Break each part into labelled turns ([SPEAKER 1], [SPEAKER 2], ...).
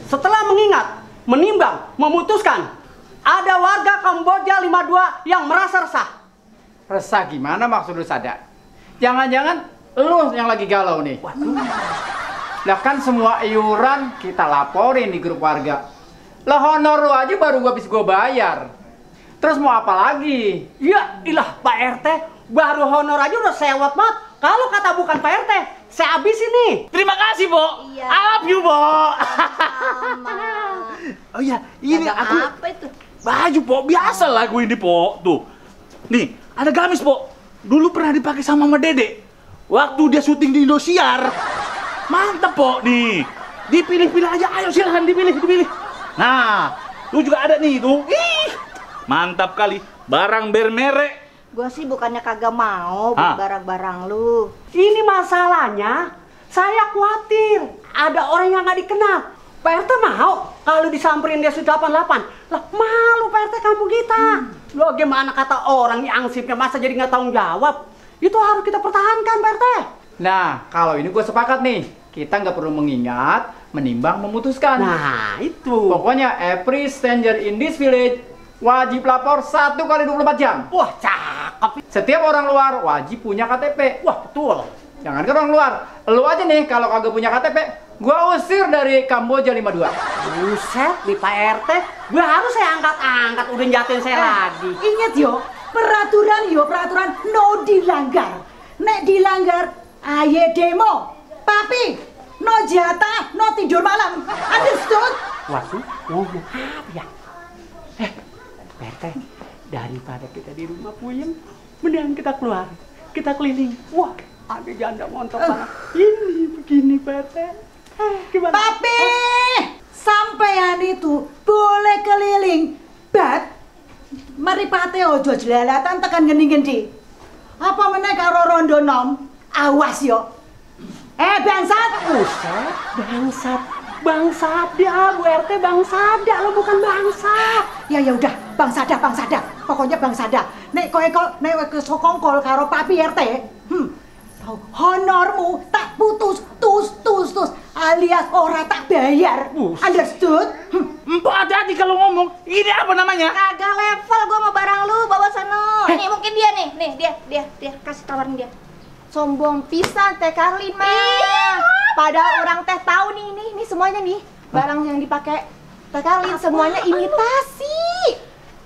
[SPEAKER 1] Setelah mengingat, menimbang, memutuskan, ada warga Kamboja 52 yang merasa resah.
[SPEAKER 2] Resah gimana maksud lu, Sada? Jangan-jangan lu yang lagi galau nih.
[SPEAKER 1] Waduh.
[SPEAKER 2] Lah kan semua iuran kita laporin di grup warga. Lah honor lu aja baru gua bayar. Terus mau apa lagi?
[SPEAKER 1] Ya ilah Pak RT, baru honor aja udah sewot banget. Kalau kata bukan Pak RT, saya habisin nih.
[SPEAKER 3] Terima kasih, Bo.
[SPEAKER 4] Iya.
[SPEAKER 3] I love you, Bo. Oh iya, ini aku
[SPEAKER 4] apa itu?
[SPEAKER 3] baju, Po. Biasa lagu ini, Po. Tuh. Nih, ada gamis, Po. Dulu pernah dipakai sama Mama Dede. Waktu dia syuting di Indosiar. Mantap, Po. Nih. Dipilih-pilih aja. Ayo silahkan dipilih. Nah, lu juga ada nih, tuh. Ih. Mantap kali. Barang bermerek.
[SPEAKER 4] Gua sih bukannya kagak mau beli barang-barang lu.
[SPEAKER 1] Ini masalahnya, saya khawatir ada orang yang nggak dikenal. Pak RT mau kalau disamperin dia sudah 88. Lah malu Pak RT kampung kita. Loh gimana kata orang yang angsipnya masa jadi nggak tanggung jawab? Itu harus kita pertahankan Pak RT.
[SPEAKER 2] Nah, kalau ini gue sepakat nih. Kita nggak perlu mengingat, menimbang, memutuskan.
[SPEAKER 1] Nah, itu.
[SPEAKER 2] Pokoknya every stranger in this village wajib lapor 1 kali 24 jam.
[SPEAKER 1] Wah, cakep.
[SPEAKER 2] Setiap orang luar wajib punya KTP.
[SPEAKER 1] Wah, betul.
[SPEAKER 2] Jangan ke orang luar. Lu aja nih kalau kagak punya KTP, gua usir dari Kamboja 52.
[SPEAKER 1] Buset nih Pak RT, gue harus saya angkat-angkat, udah jatuhin saya lagi.
[SPEAKER 5] Ingat yo, peraturan no dilanggar. Nek dilanggar, ayo demo. Papi, no jatah, no tidur malam. Understood?
[SPEAKER 1] Waduh, ngomong apa ya? Pak RT, daripada kita di rumah puyeng, mending kita keluar, kita keliling. Wah, ada janda montok mana? Ini begini Pak RT. Gimana?
[SPEAKER 5] Papi, sampean itu boleh keliling, but maripate ojo jelalatan tekan gendi-gendi. Apa meneh karo rondo nom? Awas yo. Bangsat.
[SPEAKER 1] Buset, bangsat. Bangsat dia, Bu RT bangsat dia, lo bukan bangsat.
[SPEAKER 5] Ya udah, Bang Sada. Pokoknya Bang Sada. Nek kowe kesokongkol karo Papi RT, honormu tak putus, tus, alias ora tak bayar. Understood?
[SPEAKER 3] Empok hati-hati kalau ngomong. Ini apa namanya?
[SPEAKER 4] Kagak level gua mau barang lu, bawa sana. Nih mungkin dia nih. Nih, dia kasih tawarin dia. Sombong pisan Teh Karlin mah. Padahal orang teh tahu nih ini semuanya nih. Barang yang dipakai Teh Karlin semuanya imitasi.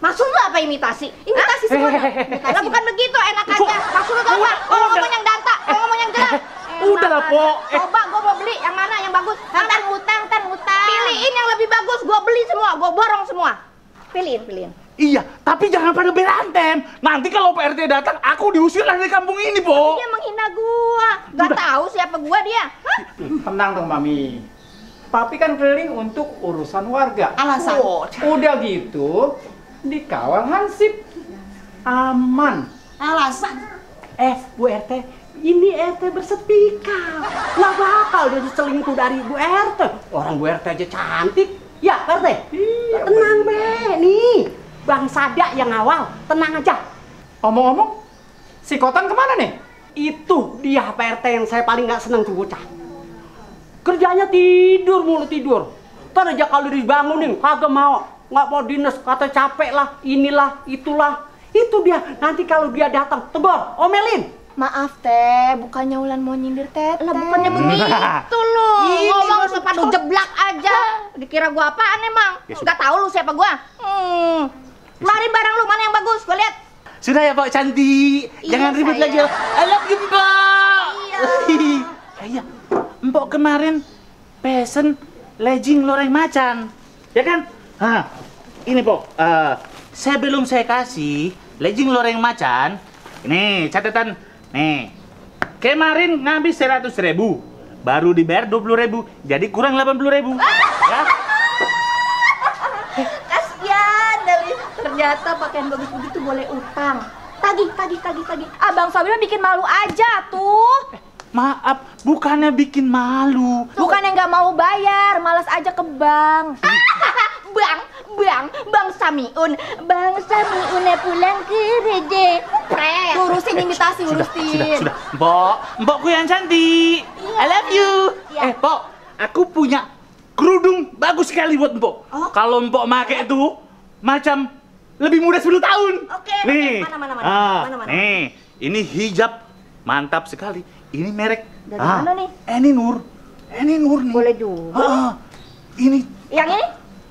[SPEAKER 4] Maksud lu apa imitasi? Imitasi semuanya. Lah bukan begitu, enak aja. Maksud lu apa? Kalau ngomong yang danta, kalau ngomong yang jelas.
[SPEAKER 3] Udah lah, Po.
[SPEAKER 4] Coba gua mau beli yang mana yang bagus. Tan hutang. Pilihin yang lebih bagus, gua beli semua, gua borong semua. Pilihin.
[SPEAKER 3] Iya, tapi jangan pada berantem. Nanti kalau Pak RT datang, aku diusir dari kampung ini, Po.
[SPEAKER 4] Dia menghina gua. Gak tahu siapa gua dia. Hah?
[SPEAKER 2] Tenang dong, Mami. Papi kan keliling untuk urusan warga.
[SPEAKER 5] Alasan.
[SPEAKER 2] Udah gitu, dikawal Hansip. Aman.
[SPEAKER 5] Alasan.
[SPEAKER 1] Bu RT, ini RT bersetika. Nggak bakal dia selingkuh dari Bu RT. Orang Bu RT aja cantik. Ya, Pak RT.
[SPEAKER 2] Iya,
[SPEAKER 1] tenang, Be. Nih, Bang Sada yang awal. Tenang aja.
[SPEAKER 2] Omong-omong, si Kotan kemana nih?
[SPEAKER 1] Itu dia Pak RT yang saya paling nggak senang tuh bocah. Kerjanya tidur mulu tidur. Ntar aja kalau dibangunin, kagak mau. Nggak mau dinas, kata capek lah, inilah, itulah. Itu dia, nanti kalau dia datang, tegur, omelin.
[SPEAKER 4] Maaf Teh, bukannya Ulan mau nyindir Teteh. Lah bukannya begitu lu.
[SPEAKER 1] Ini
[SPEAKER 4] Ngomong
[SPEAKER 1] baru
[SPEAKER 4] sepadu jeblak aja. Dikira gua apaan emang? Gak tahu lu siapa gua. Mari barang lu mana yang bagus, gua lihat.
[SPEAKER 3] Sudah ya, Pak cantik.
[SPEAKER 4] Iya,
[SPEAKER 3] Jangan ribut
[SPEAKER 4] sayang.
[SPEAKER 3] lagi. I love you, Mbak.
[SPEAKER 4] Iya.
[SPEAKER 3] Iya. Mbok kemarin pesen legging loreng macan. Ya kan? Ini, Pok. Sebelum saya kasih legging loreng macan, ini catatan. Nih. Kemarin ngabis 100.000. Baru dibayar 20.000. Jadi kurang 80.000. Ya?
[SPEAKER 4] Kasian dari Ternyata pakaian bagus begitu boleh utang. Tagih. Abang Sobi mah bikin malu aja tuh.
[SPEAKER 3] Maaf, bukannya bikin malu.
[SPEAKER 4] Bukannya nggak mau bayar, malas aja ke bank. Bang Samiun pulang kerja. Urusin imitasi, urusin.
[SPEAKER 3] Sudah. Mbokku yang cantik. I love you.
[SPEAKER 4] Iya.
[SPEAKER 3] Mbok, aku punya kerudung bagus sekali buat Mbok.
[SPEAKER 4] Oh.
[SPEAKER 3] Kalau Mbok make itu macam lebih muda 10 tahun.
[SPEAKER 4] Oke.
[SPEAKER 3] Nih.
[SPEAKER 4] Mana?
[SPEAKER 3] Nih, ini hijab mantap sekali. Ini merek.
[SPEAKER 4] Dari mana nih?
[SPEAKER 3] Eni Nur nih.
[SPEAKER 4] Boleh juga.
[SPEAKER 3] Ini
[SPEAKER 4] Yang ini?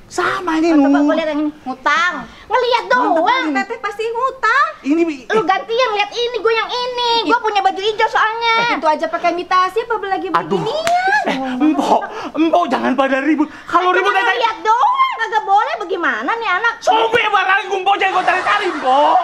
[SPEAKER 3] sama ini
[SPEAKER 4] Oh, coba
[SPEAKER 3] Nur.
[SPEAKER 4] gue lihat yang ini. Ngutang. Ngelihat doang, Teteh pasti ngutang.
[SPEAKER 3] Ini
[SPEAKER 4] Lu gantian lihat ini, gue yang ini. Gue punya baju hijau soalnya. Itu aja pakai imitasi apa lagi beginian?
[SPEAKER 3] Mbok jangan pada ribut. Kalau ribut
[SPEAKER 4] Cuma lihat doang, kagak boleh. Bagaimana nih anak?
[SPEAKER 3] sobek barang Mbok jangan kau tarik-tarik, Mbok.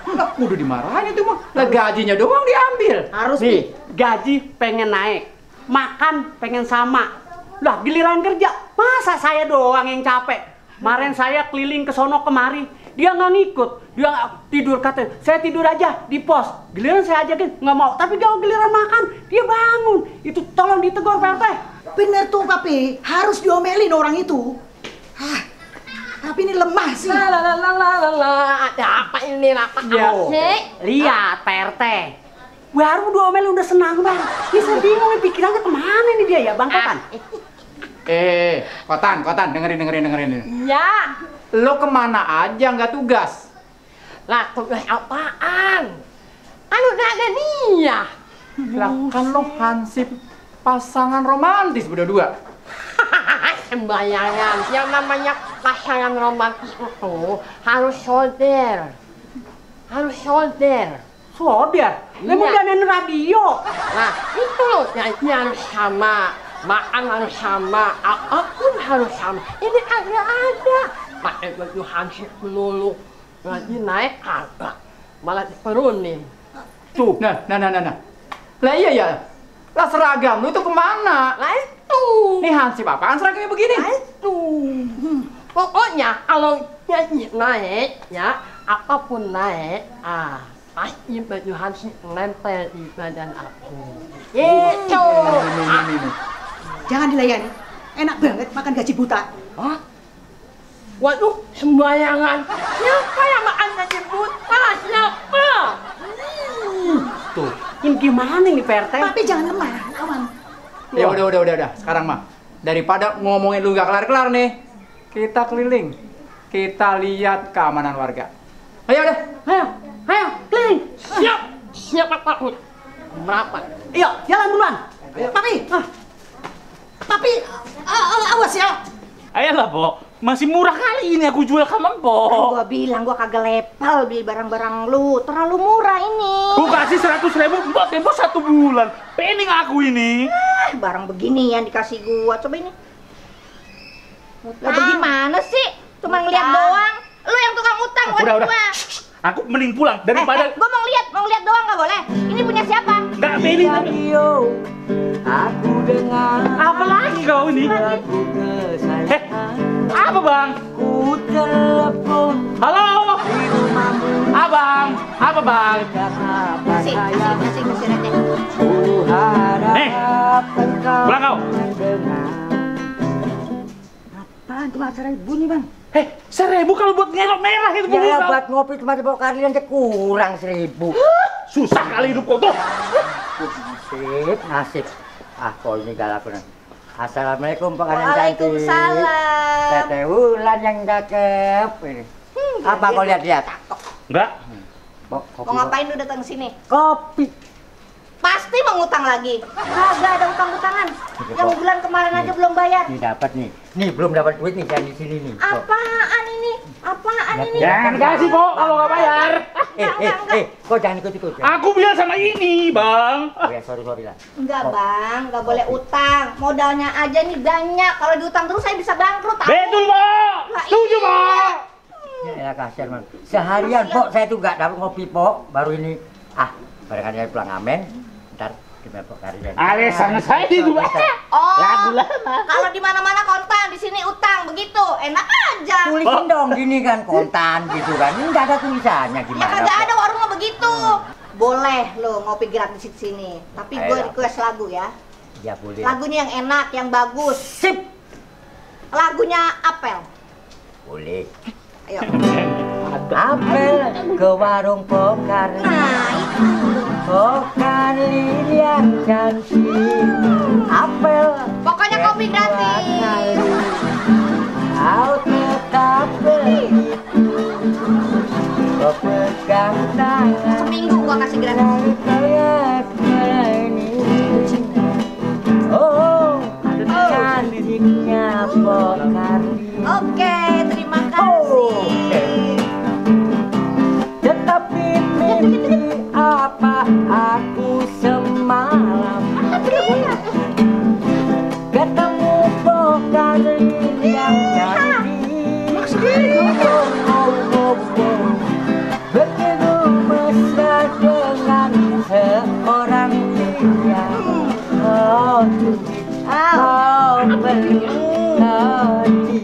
[SPEAKER 2] Enggak, udah dimarahin itu mah. Lah gajinya doang diambil.
[SPEAKER 1] Harus nih, gaji pengen naik, makan pengen sama. Lah giliran kerja, masa saya doang yang capek? Kemarin saya keliling ke sono kemari, dia nggak ngikut, dia tidur katanya, saya tidur aja di pos. Giliran saya ajakin, nggak mau, tapi dia giliran makan, dia bangun. Itu tolong ditegur Pak RT.
[SPEAKER 5] Bener tuh Papi, harus diomelin orang itu. Tapi ini lemah sih.
[SPEAKER 1] Ada apa ini apa?
[SPEAKER 2] Ya.
[SPEAKER 1] Lihat Pak RT. Baru diomelin udah senang bang. Ini saya bingung nih pikirannya kemana nih dia ya Bang Kotan?
[SPEAKER 2] Kotan, dengerin.
[SPEAKER 1] Ya.
[SPEAKER 2] Lo kemana aja nggak tugas?
[SPEAKER 1] Lah tugas apaan? Anu udah ada Nia.
[SPEAKER 2] Lah kan lo hansip pasangan romantis berdua.
[SPEAKER 1] Sembayangan, yang namanya pasangan romantis itu harus solder. Solder? Memang udah ada radio. Nah, itu loh, nyanyi harus sama, makan harus sama, apapun harus sama. Ini ada. Pakai baju hansip melulu, lagi naik kagak, malah diturunin.
[SPEAKER 2] Tuh, nah. Lah iya ya. Lah seragam lu itu kemana?
[SPEAKER 1] Lah itu.
[SPEAKER 2] Nih hansip apaan seragamnya begini?
[SPEAKER 1] Nah itu. Pokoknya kalau nyanyi naik, ya apapun naik, pasti baju hansip nempel di badan aku. Itu.
[SPEAKER 2] Ini.
[SPEAKER 5] Jangan dilayani. Enak banget makan gaji buta.
[SPEAKER 1] Hah? Waduh, sembayangan. Siapa yang makan gaji buta? Siapa?
[SPEAKER 2] Tuh.
[SPEAKER 1] Ini gimana nih Pak RT?
[SPEAKER 5] Papi jangan lemah, aman.
[SPEAKER 2] Ya udah. Sekarang mah daripada ngomongin lu gak kelar-kelar nih, kita keliling. Kita lihat keamanan warga. Ayo deh.
[SPEAKER 1] Ayo, keliling. Siap Pak Takut. Berapa? Iya, jalan duluan.
[SPEAKER 5] Papi, awas ya.
[SPEAKER 3] Ayolah, Mbok. Masih murah kali ini aku jual sama Mbok.
[SPEAKER 4] Gua bilang gua kagak lepal beli barang-barang lu. Terlalu murah ini.
[SPEAKER 3] Aku kasih 100.000 Mbok tempo 1 bulan. Pening aku ini.
[SPEAKER 4] Barang begini yang dikasih gua. Coba ini. Lah bagaimana sih? Cuma ngeliat doang. Lu yang tukang utang bukan
[SPEAKER 3] Udah.
[SPEAKER 4] gua.
[SPEAKER 3] Aku mending pulang daripada
[SPEAKER 4] Gua mau lihat doang nggak boleh. Ini punya siapa?
[SPEAKER 3] nggak pening.
[SPEAKER 1] Aku dengar.
[SPEAKER 3] Apa lagi kau ini? Apa bang?
[SPEAKER 1] Ku telepon.
[SPEAKER 3] Halo? Abang? Apa bang?
[SPEAKER 4] Kasih aja.
[SPEAKER 1] Ku harap engkau
[SPEAKER 3] Pulang kau.
[SPEAKER 1] mendengar. Apaan cuma 1.000 nih bang?
[SPEAKER 3] 1.000 kalau buat ngelok merah itu
[SPEAKER 1] Ya
[SPEAKER 3] bisa.
[SPEAKER 1] buat ngopi cuma dibawa kalian aja kurang 1.000.
[SPEAKER 3] Susah kali hidup kau tuh.
[SPEAKER 1] Nasib. Kok ini galak bener. Assalamualaikum Pak Kalian cantik.
[SPEAKER 4] Waalaikumsalam.
[SPEAKER 1] Teteh Wulan yang cakep ini. Apa kau lihat?
[SPEAKER 3] Enggak.
[SPEAKER 4] Mau ngapain lu datang ke sini?
[SPEAKER 1] Kopi.
[SPEAKER 4] Pasti mau ngutang lagi. Kagak ada utang-utangan. Yang bulan kemarin aja belum bayar.
[SPEAKER 1] Ini dapat nih. Nih belum dapat duit nih yang di sini nih.
[SPEAKER 4] Apaan ini?
[SPEAKER 3] Jangan kasih kok kalau nggak bayar.
[SPEAKER 1] Kok jangan ikut-ikut ya?
[SPEAKER 3] Aku bilang sama ini bang.
[SPEAKER 1] Oh ya, sorry lah.
[SPEAKER 4] Enggak bang, nggak boleh utang. Modalnya aja nih banyak. Kalau diutang terus saya bisa bangkrut. Tahu?
[SPEAKER 3] Betul Pak. Setuju Pak.
[SPEAKER 1] Ya kasihan man. Seharian Pok saya tuh nggak dapat ngopi Pok. Baru ini barangkali saya pulang amen. Ntar
[SPEAKER 3] Ale sama saya di dua.
[SPEAKER 4] Oh,
[SPEAKER 3] Lagu lama.
[SPEAKER 4] kalau di mana-mana kontan, di sini utang, begitu enak aja.
[SPEAKER 6] Tulisin dong gini kan kontan gitu kan. Ini nggak ada tulisannya
[SPEAKER 4] Ya
[SPEAKER 6] gimana?
[SPEAKER 4] kagak ada warungnya begitu. Boleh lo ngopi gratis di sini, tapi gue
[SPEAKER 6] Ayo.
[SPEAKER 4] request lagu ya.
[SPEAKER 6] Ya boleh.
[SPEAKER 4] Lagunya yang enak, yang bagus.
[SPEAKER 6] Sip.
[SPEAKER 4] Lagunya Apel.
[SPEAKER 6] Boleh.
[SPEAKER 4] Ayo.
[SPEAKER 6] Apel ke warung pokar.
[SPEAKER 4] Nah, itu.
[SPEAKER 6] Pokar yang cantik. Apel.
[SPEAKER 4] Pokoknya kopi gratis.
[SPEAKER 6] Kau tetap begitu. Kau pegang tangan.
[SPEAKER 4] Seminggu gua kasih gratis.
[SPEAKER 6] Oh, cantiknya Pokari.
[SPEAKER 4] Oke, terima kasih.
[SPEAKER 6] Tetapi mimpi apa aku semalam ketemu Pokari yang cantik. Begitu mesra dengan seorang pria. Oh, belum hati.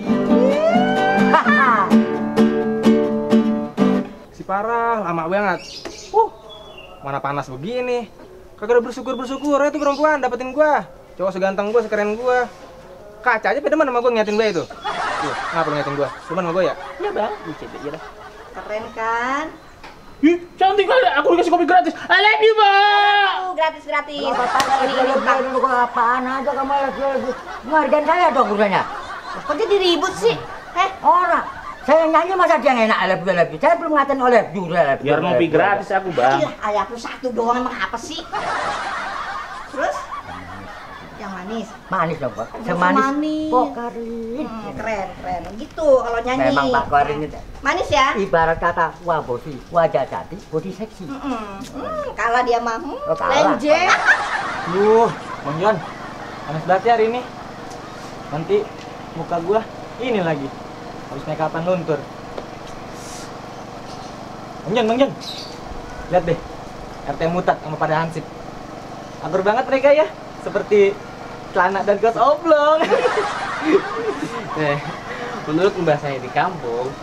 [SPEAKER 7] Si parah, lama banget. Mana panas begini. Kagak ada bersyukur itu perempuan dapetin gua. Cowok seganteng gua, sekeren gua. Kaca aja pedeman sama gua ngeliatin gua itu. Tuh, ngapa lu ngeliatin gua? Demen sama gua ya?
[SPEAKER 3] Ya bang, coba aja lah.
[SPEAKER 4] Keren kan?
[SPEAKER 3] Ih, cantik kali. Aku dikasih kopi gratis. I love you, bang.
[SPEAKER 4] Gratis. Ini
[SPEAKER 6] Apaan aja kamu lagi menghargain saya dong urusannya.
[SPEAKER 4] kok jadi ribut sih?
[SPEAKER 6] Orang saya nyanyi masa dia yang enak lebih. Saya belum ngatain oleh juga.
[SPEAKER 3] Biar ngopi gratis aku, bang.
[SPEAKER 4] Iya, ayah lu satu doang emang apa sih? Terus? Yang manis.
[SPEAKER 6] Manis dong, Pak.
[SPEAKER 4] Semanis.
[SPEAKER 6] Pokari.
[SPEAKER 4] Keren. Gitu kalau nyanyi.
[SPEAKER 6] Memang Pak Karin itu
[SPEAKER 4] Manis ya?
[SPEAKER 6] ibarat kata wajah cantik, body seksi.
[SPEAKER 4] Kalah dia mah.
[SPEAKER 6] Oh, kalah.
[SPEAKER 4] Lenje.
[SPEAKER 7] Duh, Bang Jon. Panas banget ya hari ini. Nanti muka gua ini lagi. Habis make upan luntur. Bang Jon. Lihat deh. RT Mutat sama pada Hansip. Akur banget mereka ya. Seperti celana dan kaos oblong.
[SPEAKER 8] Menurut mbah saya di kampung,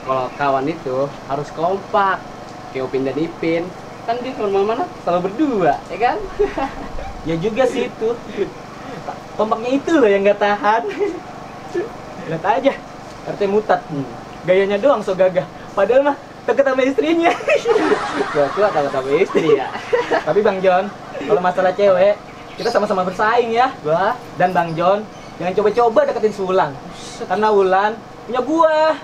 [SPEAKER 8] kalau kawan itu harus kompak. Kayak Upin dan Ipin, kan di mana-mana selalu berdua, ya kan?
[SPEAKER 7] Ya juga sih itu. Kompaknya itu loh yang nggak tahan. Lihat aja, RT Mutat. Gayanya doang so gagah. Padahal mah deket sama istrinya.
[SPEAKER 8] Tua-tua sama istri ya.
[SPEAKER 7] Tapi Bang Jon, kalau masalah cewek, kita sama-sama bersaing ya. Gua dan Bang Jon jangan coba-coba deketin si Wulan. Karena Wulan punya gua.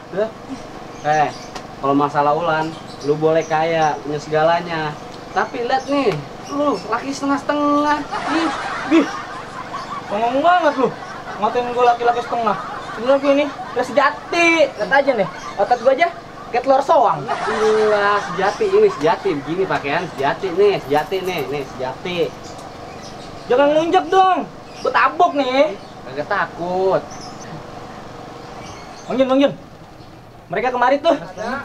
[SPEAKER 8] Kalau masalah Ulan, lu boleh kaya, punya segalanya. Tapi lihat nih, lu laki setengah-setengah.
[SPEAKER 7] Ih, ngomong banget lu. Ngatain gua laki-laki setengah. Sebenarnya gua ini udah sejati. Lihat aja nih, otot gua aja kayak telur soang.
[SPEAKER 8] Inilah sejati, ini sejati. Begini pakaian sejati nih, sejati.
[SPEAKER 7] Jangan ngunjak dong. Gua tabok nih.
[SPEAKER 8] Kagak takut.
[SPEAKER 7] Bang Jon. Mereka kemari tuh.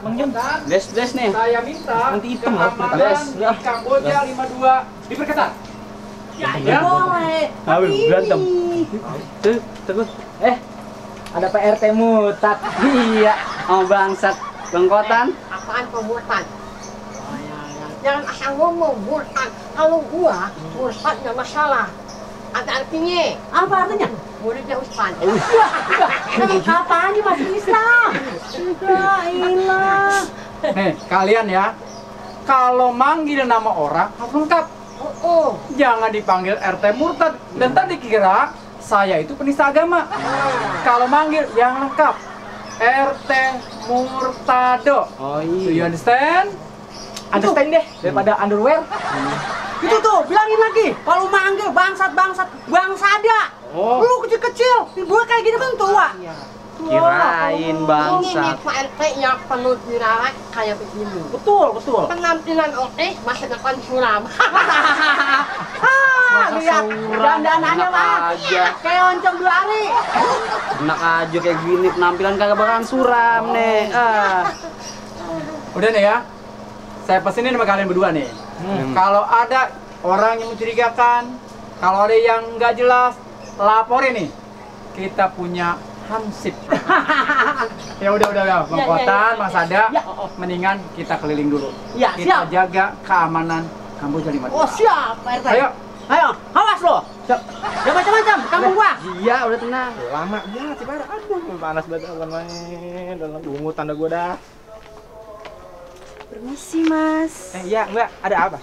[SPEAKER 7] Bang Jon.
[SPEAKER 8] Des nih.
[SPEAKER 2] Saya minta
[SPEAKER 7] Nanti hitam loh.
[SPEAKER 8] Des.
[SPEAKER 2] di Kamboja 52 diperketat. Ya.
[SPEAKER 4] Boleh.
[SPEAKER 7] Berantem. Tuh. Ada PRT Mutat.
[SPEAKER 8] Iya, mau bangsat bengkotan.
[SPEAKER 1] Apaan pemurtad? Jangan asal ngomong murtad. Kalau gua murtad nggak masalah. Ada artinya. Apa artinya? Muridnya Ustaz. Apaan ini masuk Islam? Sudah, ilah.
[SPEAKER 2] Nih, kalian ya. Kalau manggil nama orang harus lengkap. Jangan dipanggil RT Murtad dan tadi kira saya itu penista agama. Kalau manggil yang lengkap. RT Murtado.
[SPEAKER 8] Oh
[SPEAKER 2] Do you
[SPEAKER 8] iya.
[SPEAKER 2] understand?
[SPEAKER 7] Understand deh daripada underwear.
[SPEAKER 1] Itu tuh, bilangin lagi. Kalau manggil bangsada.
[SPEAKER 8] Oh.
[SPEAKER 1] Lu kecil-kecil, gue kayak gini kan tua.
[SPEAKER 8] Kirain bangsat.
[SPEAKER 1] Ini Pak RT-nya penuh dirawat kayak begini.
[SPEAKER 7] Betul.
[SPEAKER 1] Penampilan oke, masa depan suram. Lihat dandanannya mah
[SPEAKER 8] aja.
[SPEAKER 1] kayak oncom 2 hari.
[SPEAKER 8] Enak aja kayak gini penampilan kagak bakalan suram nih.
[SPEAKER 2] Udah nih ya. Saya pesenin sama kalian berdua nih. Kalau ada orang yang mencurigakan, kalau ada yang nggak jelas, laporin nih. Kita punya hansip. Ya udah, Bang Kotan, Mas Ada, mendingan kita keliling dulu.
[SPEAKER 1] Ya,
[SPEAKER 2] Kita
[SPEAKER 1] siap.
[SPEAKER 2] jaga keamanan kampung Jali Madura.
[SPEAKER 1] Oh siap, Pak RT.
[SPEAKER 2] Ayo.
[SPEAKER 1] Awas lo. Jangan macam-macam, kampung gua.
[SPEAKER 8] Iya, udah tenang.
[SPEAKER 7] Lama banget sih pada. Aduh, panas banget awan main. Dalam bungut tanda gua dah.
[SPEAKER 9] Permisi, Mas.
[SPEAKER 7] Iya, Mbak, ada apa?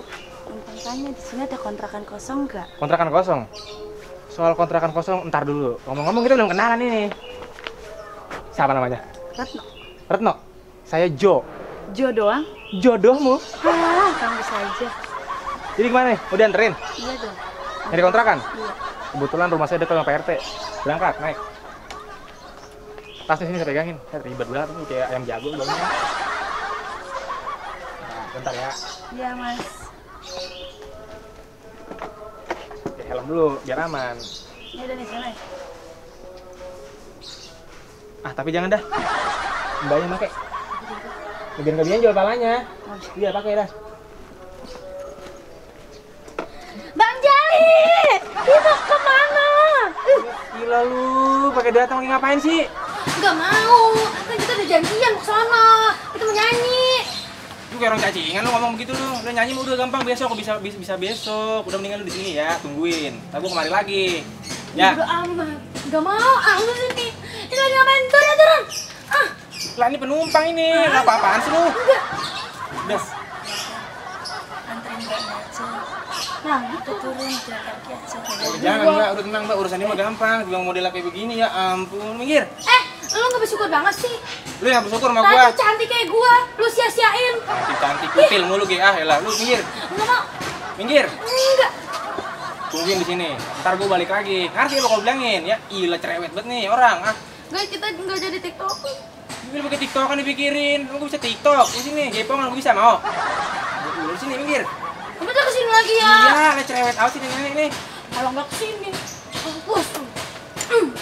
[SPEAKER 9] Numpang tanya di sini ada kontrakan kosong nggak?
[SPEAKER 7] Kontrakan kosong. Soal kontrakan kosong ntar dulu. Ngomong-ngomong kita belum kenalan ini. Siapa namanya?
[SPEAKER 9] Retno.
[SPEAKER 7] Retno. Saya Jo.
[SPEAKER 9] Jo doang?
[SPEAKER 7] Jodohmu.
[SPEAKER 9] Hah, kamu saja.
[SPEAKER 7] Jadi gimana nih? Udah anterin?
[SPEAKER 9] Iya dong.
[SPEAKER 7] Nyari kontrakan?
[SPEAKER 9] Iya.
[SPEAKER 7] Kebetulan rumah saya dekat sama Pak RT. Berangkat, naik. Tasnya sini saya pegangin. Saya ribet banget nih kayak ayam jago banget. Nah, bentar ya.
[SPEAKER 9] Iya, Mas.
[SPEAKER 7] Oke, helm dulu biar aman.
[SPEAKER 9] Ini udah nih sana.
[SPEAKER 7] Ah, tapi jangan dah. Mbaknya pakai. Biar nggak biar jual palanya. Iya, pakai dah.
[SPEAKER 4] Bang Jali, ini mau kemana?
[SPEAKER 7] Gila lu, pakai datang lagi ngapain sih?
[SPEAKER 4] Gak mau, kan kita udah janjian mau kesana. Kita mau nyanyi.
[SPEAKER 7] Lu kayak orang cacingan lu ngomong begitu lu. Udah nyanyi mah udah gampang, besok bisa besok. Udah mendingan lu di sini ya, tungguin. Ntar gua kemari lagi. Ya.
[SPEAKER 4] Udah amat. Gak mau, lu sini. Ini lagi ngapain? Turun. Ah.
[SPEAKER 7] Lah ini penumpang ini. Lah apa-apaan sih lu?
[SPEAKER 4] Enggak.
[SPEAKER 7] Udah.
[SPEAKER 9] Anterin Mbaknya aja. Nah, kita turun jalan kaki aja.
[SPEAKER 7] Jangan Mbak, udah tenang Mbak, urusan ini mah gampang. Bilang model kayak begini ya ampun, minggir.
[SPEAKER 4] Lu gak bersyukur banget sih.
[SPEAKER 7] Lu yang bersyukur sama gua.
[SPEAKER 4] Tante cantik kayak gua, lu sia-siain.
[SPEAKER 7] Cantik kutil mulu kayak elah. Lu minggir.
[SPEAKER 4] Enggak mau.
[SPEAKER 7] Minggir.
[SPEAKER 4] Enggak.
[SPEAKER 7] Tungguin di sini. Ntar gua balik lagi. Ngerti lu kalau bilangin ya. Ilah cerewet banget nih orang. Ah.
[SPEAKER 4] Guys, kita nggak jadi TikTok.
[SPEAKER 7] Lu pakai TikTok kan dipikirin. Lu bisa TikTok. Di sini, gepongan gua bisa mau. Lu di sini minggir.
[SPEAKER 4] Kamu tuh kesini lagi ya?
[SPEAKER 7] Iya, lah cerewet awas ini nenek nih.
[SPEAKER 4] Kalau nggak kesini, bos.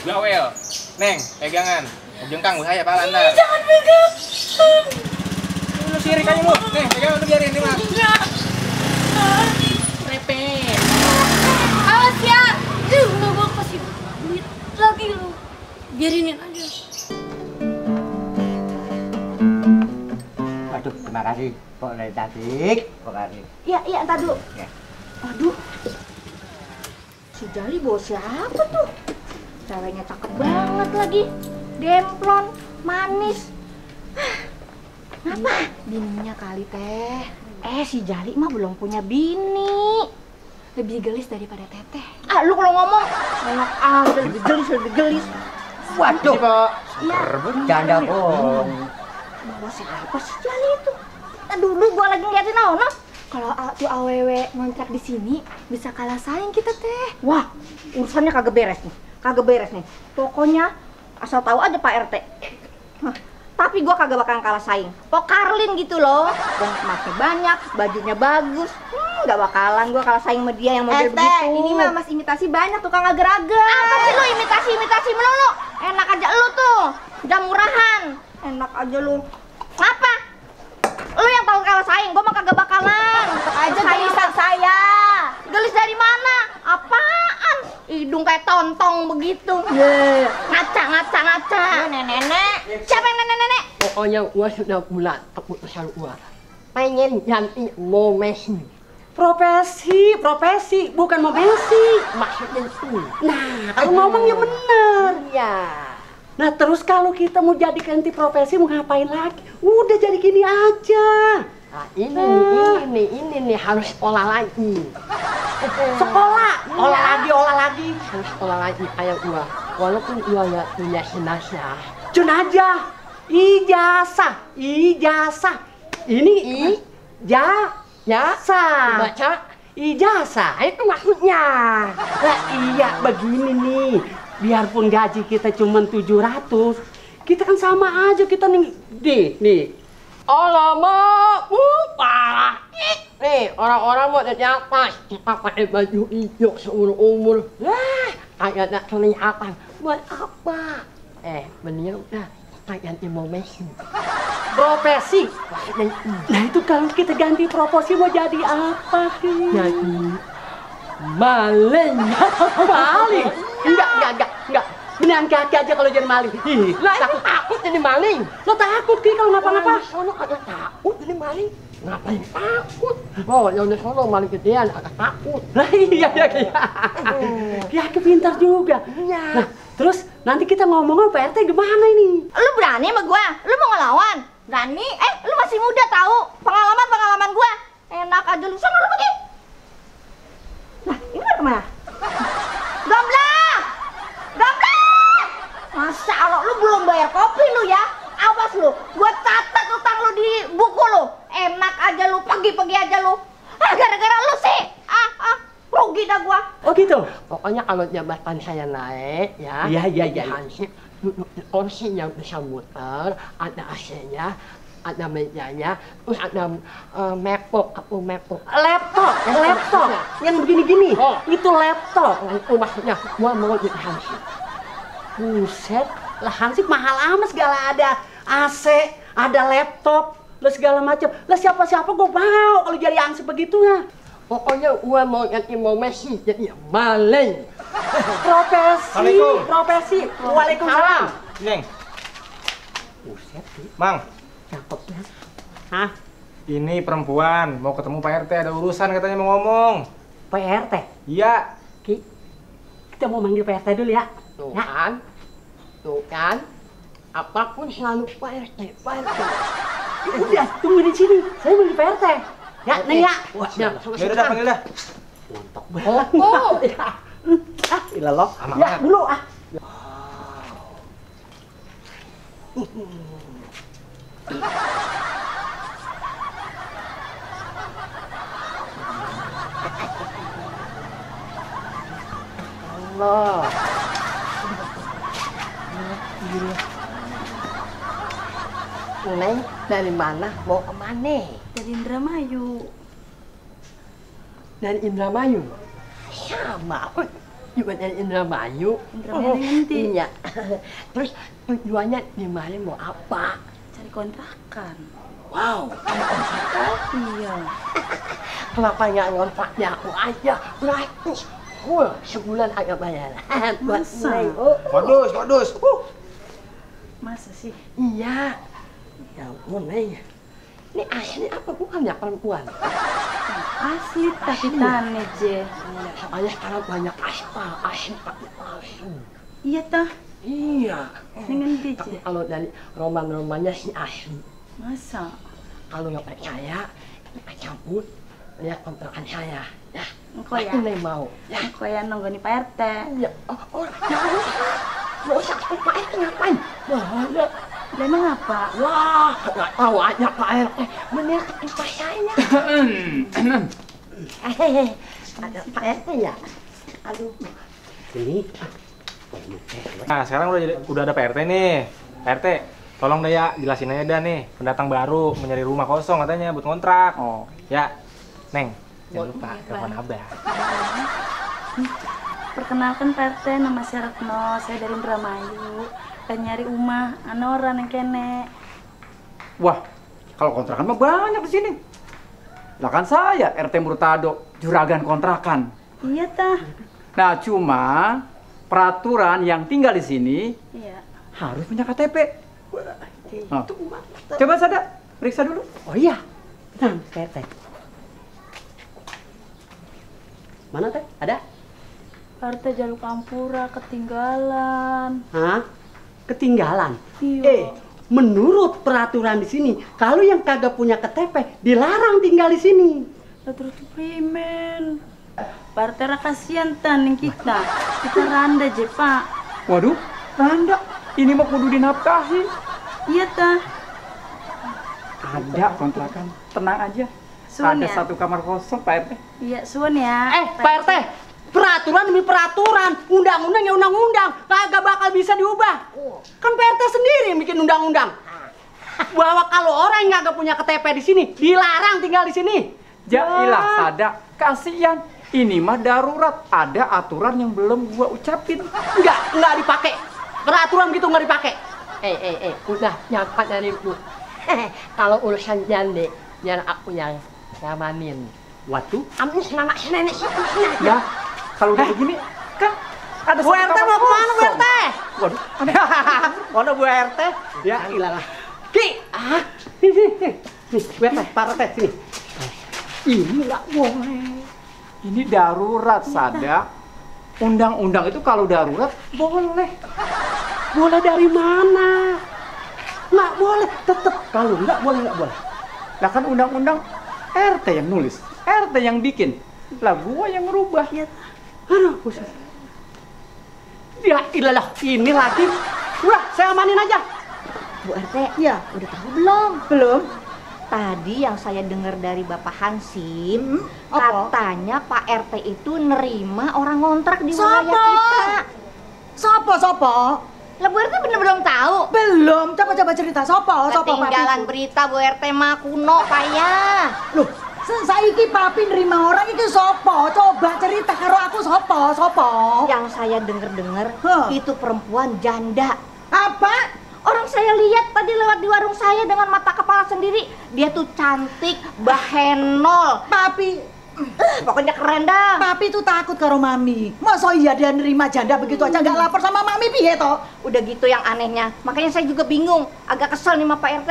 [SPEAKER 7] Bawel. Neng, pegangan. Jengkang bahaya pala ntar.
[SPEAKER 4] Jangan pegang.
[SPEAKER 7] Lu sirik aja lu. Neng, pegangan lu biarin ini mah.
[SPEAKER 4] Enggak.
[SPEAKER 7] Repet.
[SPEAKER 4] Awas ya. Nggak mau kasih duit lagi lu. Biarinin aja.
[SPEAKER 6] Waduh, terima kasih. Kok dari cantik, kok kasih.
[SPEAKER 4] Iya, entar dulu.
[SPEAKER 6] Ya.
[SPEAKER 4] Aduh. Si Jali bawa siapa tuh? Ceweknya cakep banget lagi. Demplon, manis. Ngapa? Bininya kali teh. Si Jali mah belum punya bini. Lebih gelis daripada teteh. Ah, lu kalau ngomong enak aja, lebih gelis.
[SPEAKER 6] Waduh,
[SPEAKER 4] Iya.
[SPEAKER 6] janda bohong.
[SPEAKER 4] Bawa siapa sih Jali itu? Dulu gua lagi ngeliatin Ono. Kalau tuh awewe ngontrak di sini bisa kalah saing kita teh. Wah, urusannya kagak beres nih. Pokoknya asal tahu aja Pak RT. Tapi gua kagak bakalan kalah saing. Pok Karlin gitu loh. Emasnya banyak, bajunya bagus. Nggak bakalan gua kalah saing sama dia yang model begitu. Ini mah mas imitasi banyak, tukang agar-agar. Apa sih lu imitasi melulu? Enak aja lu tuh. Jam murahan. Enak aja lu. Apa? Lu yang tahu kalah saing, gua mah kagak bakalan. Aja gelisan saya. Gelis dari mana? Apaan? Hidung kayak tontong begitu. Ngaca. Nenek. Siapa yang nenek?
[SPEAKER 10] Pokoknya gua sudah bulat keputusan gua. Pengen ganti profesi.
[SPEAKER 1] Profesi, bukan mau Messi.
[SPEAKER 10] Maksudnya itu.
[SPEAKER 1] Nah, kalau ngomongnya bener.
[SPEAKER 10] Iya.
[SPEAKER 1] Nah, terus kalau kita mau jadi ganti profesi, mau ngapain lagi? Udah jadi gini aja.
[SPEAKER 10] Nah, ini nih harus sekolah lagi.
[SPEAKER 1] Sekolah, olah lagi.
[SPEAKER 10] Harus sekolah lagi kayak gua. Walaupun gua nggak punya jenazah.
[SPEAKER 1] Jenajah, ijazah. Ini jasa.
[SPEAKER 10] Baca
[SPEAKER 1] Ijazah.
[SPEAKER 10] itu maksudnya.
[SPEAKER 1] Nah, iya begini nih. Biarpun gaji kita cuma 700, kita kan sama aja kita nih.
[SPEAKER 10] Alamak, parah. Nih, orang-orang mau dari atas, kita pakai baju hijau seumur umur. Kayak gak kelihatan. Buat apa? Mendingan udah kayak mau Messi.
[SPEAKER 1] Profesi. Nah itu kalau kita ganti profesi mau jadi apa sih?
[SPEAKER 10] Jadi maling.
[SPEAKER 1] Maling? Enggak. Beneran kaki aja kalau jadi maling. Ih,
[SPEAKER 10] Lah aku takut jadi maling.
[SPEAKER 1] lo takut Ki kalau ngapa-ngapa?
[SPEAKER 10] Sono agak takut jadi maling. Ngapain takut? Oh, yang di sono maling gedean agak takut.
[SPEAKER 1] Lah iya. Ya pintar juga.
[SPEAKER 10] Iya.
[SPEAKER 1] Nah, terus nanti kita ngomong Pak RT gimana ini?
[SPEAKER 4] Lu berani sama gua? Lu mau ngelawan? Berani? Lu masih muda tahu. Pengalaman gua. Enak aja lu, sama lu pergi. Nah, ini mau kemana? Gamblang! Masa Allah, lu belum bayar kopi lu ya? Awas lu, gua catat utang lu di buku lu. Enak aja lu, pergi aja lu. Gara-gara lu sih. Rugi dah gua.
[SPEAKER 1] Oh gitu?
[SPEAKER 10] Pokoknya kalau jabatan saya naik ya.
[SPEAKER 1] Iya.
[SPEAKER 10] Hansip duduk di kursi yang bisa muter, ada AC-nya, ada mejanya, terus ada MacBook.
[SPEAKER 1] Laptop yang begini-gini.
[SPEAKER 10] Oh.
[SPEAKER 1] Itu laptop.
[SPEAKER 10] Nah, itu maksudnya gua mau jadi Hansip.
[SPEAKER 1] Buset, lah Hansip mahal amat, segala ada AC, ada laptop, lah segala macam. Lah siapa gue mau kalau jadi Hansip begitu ya.
[SPEAKER 10] Pokoknya gua mau ganti mau Messi jadi maling.
[SPEAKER 1] Profesi. Waalaikumsalam.
[SPEAKER 7] Neng,
[SPEAKER 1] Buset, Ki.
[SPEAKER 7] Mang,
[SPEAKER 1] Cakep ya. Hah?
[SPEAKER 7] ini perempuan mau ketemu Pak RT, ada urusan katanya mau ngomong.
[SPEAKER 1] Pak RT?
[SPEAKER 7] Iya.
[SPEAKER 1] Ki, kita mau manggil Pak RT dulu ya.
[SPEAKER 10] Tuh kan, apapun selalu Pak RT.
[SPEAKER 1] Udah, tunggu di sini. Saya manggil Pak RT. Ya, Neng ya.
[SPEAKER 7] Ya udah panggil dah.
[SPEAKER 1] Mantap banget. Ilah lo.
[SPEAKER 7] Aman
[SPEAKER 1] Ya,
[SPEAKER 7] banget.
[SPEAKER 1] dulu
[SPEAKER 10] Allah. Neng, dari mana? Mau kemana?
[SPEAKER 9] Dari Indramayu.
[SPEAKER 10] Dari Indramayu? Sama, aku juga dari Indramayu.
[SPEAKER 9] Indramayu nanti.
[SPEAKER 10] Iya. Terus tujuannya di mana mau apa?
[SPEAKER 9] Cari kontrakan.
[SPEAKER 10] Wow,
[SPEAKER 9] Iya.
[SPEAKER 10] kenapa nggak ngontraknya aku aja? Gratis. Wah, sebulan agak bayaran. Buat
[SPEAKER 9] Masa?
[SPEAKER 10] Neng. Oh,
[SPEAKER 7] Modus.
[SPEAKER 9] Masa sih?
[SPEAKER 10] iya. Ya ampun, Neng. Ini asli apa bukannya perempuan?
[SPEAKER 9] Asli tapi tane je.
[SPEAKER 10] Soalnya sekarang banyak aspal pakai palsu.
[SPEAKER 9] Iya tah.
[SPEAKER 10] Iya.
[SPEAKER 9] Dengan dia
[SPEAKER 10] Tapi
[SPEAKER 9] je.
[SPEAKER 10] kalau dari roman-romannya sih asli.
[SPEAKER 9] Masa?
[SPEAKER 10] Kalau nggak percaya, kita cabut lihat kontrakan saya. Ya,
[SPEAKER 9] Engkau ya?
[SPEAKER 10] pasti Neng mau. Ya,
[SPEAKER 9] Engkau ya nonggoni Pak RT.
[SPEAKER 10] ya. Jangan usah. Nggak usah ke Pak RT ngapain? Bahaya.
[SPEAKER 9] Lah emang apa?
[SPEAKER 10] Wah, nggak tahu aja Pak RT. Bener ketimpa saya. Ada Pak RT ya? Aduh.
[SPEAKER 1] ini.
[SPEAKER 7] Nah, sekarang udah ada Pak RT nih. Pak RT, tolong deh ya, jelasin aja dah nih. Pendatang baru mencari rumah kosong katanya buat kontrak.
[SPEAKER 2] Oh,
[SPEAKER 7] Ya, Neng, jangan lupa
[SPEAKER 9] Iya,
[SPEAKER 7] telepon Abah.
[SPEAKER 9] Perkenalkan Pak RT, nama saya Retno. Saya dari Indramayu. Pengen nyari rumah, orang yang kene.
[SPEAKER 2] wah, kalau kontrakan mah banyak di sini. Lah kan saya RT Murtado, juragan kontrakan.
[SPEAKER 9] Iya tah.
[SPEAKER 2] Nah, cuma peraturan yang tinggal di sini
[SPEAKER 9] Iya.
[SPEAKER 2] harus punya KTP. Nah, coba Sada, periksa dulu.
[SPEAKER 1] Oh iya. Nah, Pak RT. Mana teh? Ada?
[SPEAKER 9] Pak RT Jalur Kampura ketinggalan.
[SPEAKER 1] Hah? Ketinggalan?
[SPEAKER 9] Iya.
[SPEAKER 1] Menurut peraturan di sini, kalau yang kagak punya KTP dilarang tinggal di sini.
[SPEAKER 9] Lah terus primen. Pak RT ra kasihan tan yang kita. Kita randa je, Pak.
[SPEAKER 2] Waduh, Randa, ini mah kudu dinafkahi.
[SPEAKER 9] Iya tah.
[SPEAKER 2] Ada kontrakan, tenang aja.
[SPEAKER 9] Suan
[SPEAKER 2] Ada
[SPEAKER 9] ya?
[SPEAKER 2] satu kamar kosong, Pak RT.
[SPEAKER 9] Iya, suan ya.
[SPEAKER 1] Pak RT, peraturan demi peraturan, undang-undang ya undang-undang, kagak bakal bisa diubah. Kan Pak RT sendiri yang bikin undang-undang. Bahwa kalau orang yang kagak punya KTP di sini, dilarang tinggal di sini.
[SPEAKER 2] Jailah, Sada, kasihan. Ini mah darurat, ada aturan yang belum gua ucapin.
[SPEAKER 1] Enggak dipakai. Peraturan gitu enggak dipakai.
[SPEAKER 10] Udah nyangka dari itu. Kalau urusan jande, biar aku yang ngamanin.
[SPEAKER 1] Waduh.
[SPEAKER 10] Amin sama nenek.
[SPEAKER 2] Ya, kalau udah begini kan ada
[SPEAKER 1] Bu RT mau kemana Bu RT?
[SPEAKER 2] Waduh,
[SPEAKER 1] Mana Bu RT? Ya ilah lah. Ki, sini. Nih, Bu RT, Pak RT sini. Ini nggak boleh.
[SPEAKER 2] ini darurat, Sada. Undang-undang itu kalau darurat boleh.
[SPEAKER 1] Boleh dari mana? Nggak boleh. Tetep kalau nggak boleh.
[SPEAKER 2] Lah kan undang-undang RT yang nulis, RT yang bikin. Lah gua yang ngerubah.
[SPEAKER 1] Ya. Aduh, pusing. Ya ilah lah, ini lagi. Udah, saya amanin aja.
[SPEAKER 4] Bu RT,
[SPEAKER 5] Ya.
[SPEAKER 4] udah tahu belum?
[SPEAKER 5] Belum.
[SPEAKER 4] Tadi yang saya dengar dari Bapak Hansim,
[SPEAKER 5] apa?
[SPEAKER 4] katanya Pak RT itu nerima orang ngontrak di wilayah kita.
[SPEAKER 5] Sopo?
[SPEAKER 4] Lah Bu RT bener belum tahu?
[SPEAKER 5] Belum. Coba cerita. Sopo
[SPEAKER 4] Ketinggalan
[SPEAKER 5] papi?
[SPEAKER 4] berita Bu RT mah kuno payah.
[SPEAKER 5] Loh, saiki papi nerima orang itu sopo? Coba cerita karo aku sopo?
[SPEAKER 4] Yang saya dengar
[SPEAKER 5] Huh.
[SPEAKER 4] itu perempuan janda.
[SPEAKER 5] Apa?
[SPEAKER 4] Orang saya lihat tadi lewat di warung saya dengan mata kepala sendiri. Dia tuh cantik, bahenol.
[SPEAKER 5] Papi,
[SPEAKER 4] Pokoknya keren dah.
[SPEAKER 5] papi tuh takut karo mami. Masa iya dia nerima janda begitu aja nggak lapor sama mami piye toh?
[SPEAKER 4] Udah gitu yang anehnya. Makanya saya juga bingung, agak kesel nih sama Pak RT.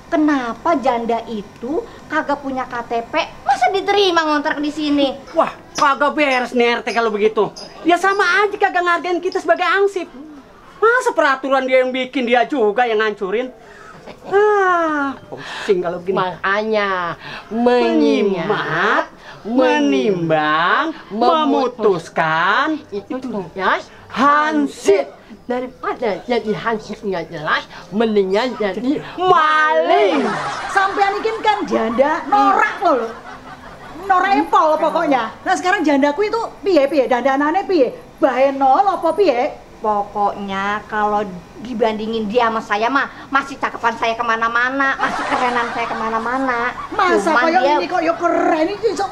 [SPEAKER 4] Kenapa janda itu kagak punya KTP? Masa diterima ngontrak di sini?
[SPEAKER 1] Wah, kagak beres nih RT kalau begitu. Ya sama aja kagak ngargain kita sebagai ansip. Masa peraturan dia yang bikin, dia juga yang ngancurin? Pusing kalau begini.
[SPEAKER 10] Makanya menyimak,
[SPEAKER 1] Menimbang, memutuskan,
[SPEAKER 10] itu tugas
[SPEAKER 1] Hansip.
[SPEAKER 10] daripada jadi hansip nggak jelas, mendingan jadi
[SPEAKER 1] maling.
[SPEAKER 5] Sampean ikin kan janda norak loh. Norak empol pokoknya. Nah sekarang jandaku itu piye dandanane piye? Bahenol apa piye?
[SPEAKER 4] Pokoknya kalau dibandingin dia sama saya mah masih cakepan saya kemana-mana, masih kerenan saya kemana-mana.
[SPEAKER 5] Masa
[SPEAKER 4] Cuman
[SPEAKER 5] koyo
[SPEAKER 4] dia
[SPEAKER 5] ini koyo keren ini sok.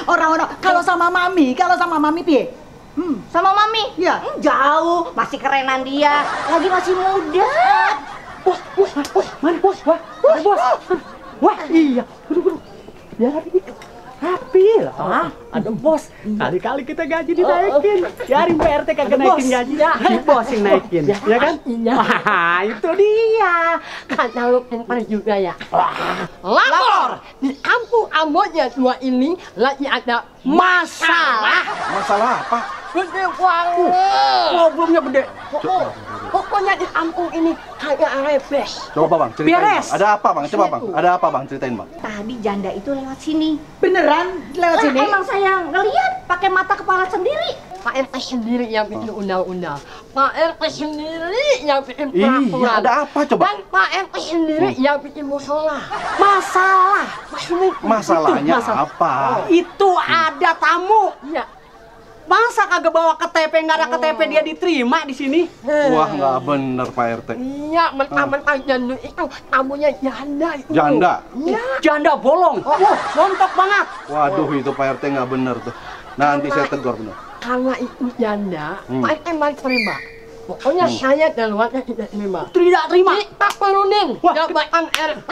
[SPEAKER 5] Orang-orang kalau sama mami piye?
[SPEAKER 4] sama mami
[SPEAKER 5] Iya.
[SPEAKER 4] jauh, masih kerenan dia, lagi masih muda.
[SPEAKER 1] Mana bos? Wah, ada bos. Wah, iya. Duduk. Biar rapi lah. Ada bos. Kali-kali kita gaji dinaikin. Biarin PRT kagak naikin gaji. Si bos yang naikin. Ya kan?
[SPEAKER 10] Iya.
[SPEAKER 1] Wah, itu dia.
[SPEAKER 10] Kata lu pintar juga ya. Lapor! Di kampung Ambonnya dua ini lagi ada masalah.
[SPEAKER 3] Masalah apa?
[SPEAKER 10] Gede banget.
[SPEAKER 1] Problemnya gede.
[SPEAKER 10] Pokoknya di kampung ini kagak rebes.
[SPEAKER 3] Coba bang, ceritain
[SPEAKER 1] Beres.
[SPEAKER 3] bang. Ada apa bang? Coba bang. Ada apa bang? Ceritain bang.
[SPEAKER 4] Tadi janda itu lewat sini.
[SPEAKER 5] Beneran lewat
[SPEAKER 4] Lah,
[SPEAKER 5] sini?
[SPEAKER 4] emang saya ngeliat pakai mata kepala sendiri.
[SPEAKER 10] Pak RT sendiri yang bikin undang-undang. Pak RT sendiri yang bikin
[SPEAKER 3] Iya,
[SPEAKER 10] peraturan.
[SPEAKER 3] ada apa coba?
[SPEAKER 10] Dan Pak RT sendiri yang bikin musola.
[SPEAKER 1] Masalah.
[SPEAKER 3] Masalahnya
[SPEAKER 1] Masalah.
[SPEAKER 3] apa?
[SPEAKER 1] Itu ada tamu.
[SPEAKER 10] Iya.
[SPEAKER 1] Masa kagak bawa KTP, nggak ada KTP dia diterima di sini?
[SPEAKER 3] Wah nggak bener Pak RT.
[SPEAKER 10] Iya, mentang-mentang janda itu tamunya janda itu.
[SPEAKER 3] Janda?
[SPEAKER 10] Iya.
[SPEAKER 1] Janda bolong. Wah, montok banget.
[SPEAKER 3] Waduh itu Pak RT nggak bener tuh. Nanti saya tegur bener.
[SPEAKER 10] Karena itu janda, Pak RT mari terima. Pokoknya saya dan warga tidak terima.
[SPEAKER 1] Tidak terima.
[SPEAKER 10] Kita turunin
[SPEAKER 1] Wah,
[SPEAKER 10] jabatan RT.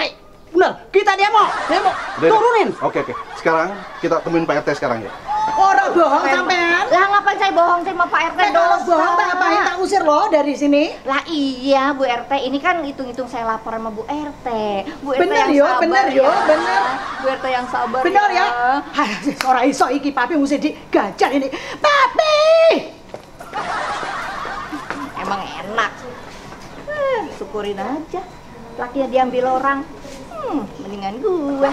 [SPEAKER 1] Bener, kita demo.
[SPEAKER 10] Demo.
[SPEAKER 3] Udah,
[SPEAKER 1] Turunin.
[SPEAKER 3] Oke. Sekarang kita temuin Pak RT sekarang ya.
[SPEAKER 5] Orang bohong sampean.
[SPEAKER 4] Lah ngapain saya bohong sama Pak RT?
[SPEAKER 5] Nek kalau bohong tak apain tak usir loh dari sini.
[SPEAKER 4] Lah iya Bu RT, ini kan hitung-hitung saya lapor sama Bu RT. Bu RT
[SPEAKER 5] Bener
[SPEAKER 4] yang
[SPEAKER 5] yo,
[SPEAKER 4] sabar
[SPEAKER 5] bener yo,
[SPEAKER 4] ya.
[SPEAKER 5] bener.
[SPEAKER 4] Bu RT yang sabar
[SPEAKER 5] Bener ya? Hai, ora iso iki papi mesti digajar ini. Papi!
[SPEAKER 4] Emang enak. Syukurin aja. Lakinya diambil orang. Mendingan gue.